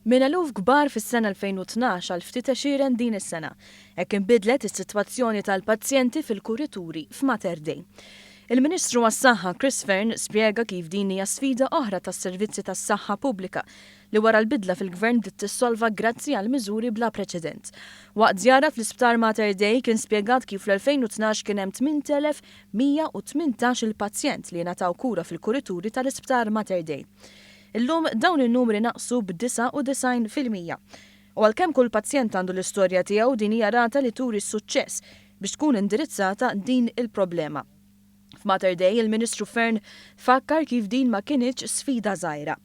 Minn eluf kbar fis-sena 2012 għal ftit għexieren din is-sena. Hekk inbidlet is-sitwazzjoni tal-pazjenti fil-kurituri f'Mater Dei. Il-Ministru għas-Saħħa Chris Fearne spjega kif din hija sfida oħra tas-servizzi tas-saħħa pubblika li wara l-bidla fil-Gvern bdiet tissolva grazzi għal miżuri bla preċedent. Waqt żjara fl-Isptar Mater Dei kien spjegat kif fl-2012 kien hemm 8,118 il-pazjent li ngħataw kura fil-kurituri tal-Isptar Mater Dei. Illum dawn in-numri naqsu b'99%. U għalkemm kull pazjent għandu l-istorja tiegħu din hija rata li turi s-suċċess biex tkun indirizzata din il-problema. F'Mater Dei il-Ministru Fearne fakkar kif din ma kinitx sfida żgħira.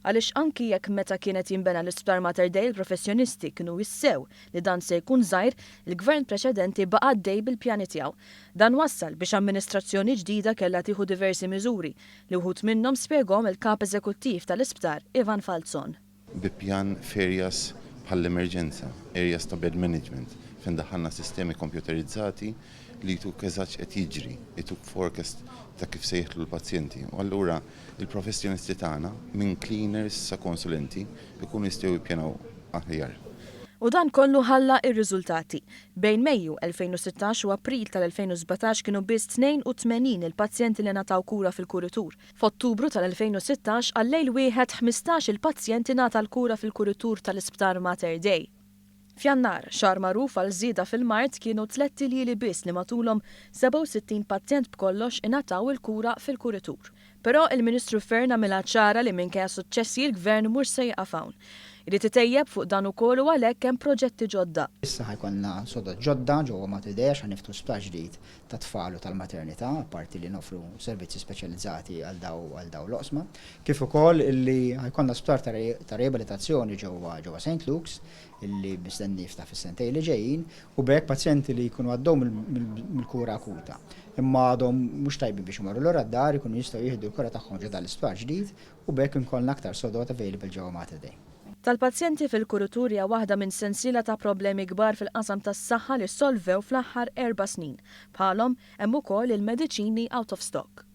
Għaliex anki jekk meta kien qed jinbena l-Isptar Mater Dei il-professjonisti kienu wissew li dan se jkun żgħir, il-Gvern preċedenti baqa' għaddej bil-pjani tiegħu. Dan wassal biex amministrazzjoni ġdida kellha tieħu diversi miżuri li wħud minnhom spjegahom il-Kap Eżekuttiv tal-Isptar Ivan Falzon. Bi pjan f'areas bħall-emerġenza, areas ta' bed management, fejn daħħalna sistemi kompjuterizzati li jtuk eżatt x'qed jiġri, jtuk forecast ta' kif se jidħlu l-pazjenti. U allura il-professjonisti tagħna, minn cleaners sa konsulenti, ikunu jistgħu jippjanaw aħjar. U dan kollu ħalla r-riżultati. Bejn Mejju 2016 u April tal-2017 kienu biss 82 il-pazjenti li ngħataw kura fil-kuritur. F'Ottubru tal-2016 għal lejl wieħed 15-il pazjent ingħata l-kura fil-kuritur tal-Isptar Mater Dei. F'Jannar, xahar magħruf għal żieda fil-mard, kienu tlett iljieli biss li matulhom 67 pazjent b'kollox ingħataw il-kura fil-kuritur. Però il-Ministru Fearne għamilha ċara li minkejja suċċessi l-Gvern mhux se jieqaf hawn. Irid itejjeb fuq dan ukoll u għalhekk hemm proġetti ġodda. Issa ħa jkollna sodod ġodda ġewwa Mater Dei għax ħa niftħu sptar ġdid tat-tfal u tal-maternità, apparti li noffru servizzi speċjalizzati għal daw għal daw l-oqsma, kif ukoll illi ħa jkollna sptar ta' riabilitazzjoni ġewwa ġewwa St. Luke's illi mistenni jiftaħ fis-sentejn li ġejjin u b'hekk pazjenti li jkunu għaddew mill-kura akuta imma għadhom mhux tajbin biex imorru lura d-dar ikunu jistgħu jieħdu l-kura tagħhom ġo dan l-isptar ġdid u b'hekk inkollna aktar sodod available ġewwa Mater Dei. Tal-pazjenti fil-kuritur hija waħda minn sensiela ta' problemi kbar fil-qasam tas-saħħa li ssolvew fl-aħħar erba' snin. Bħalhom, hemm ukoll il-mediċini out of stock.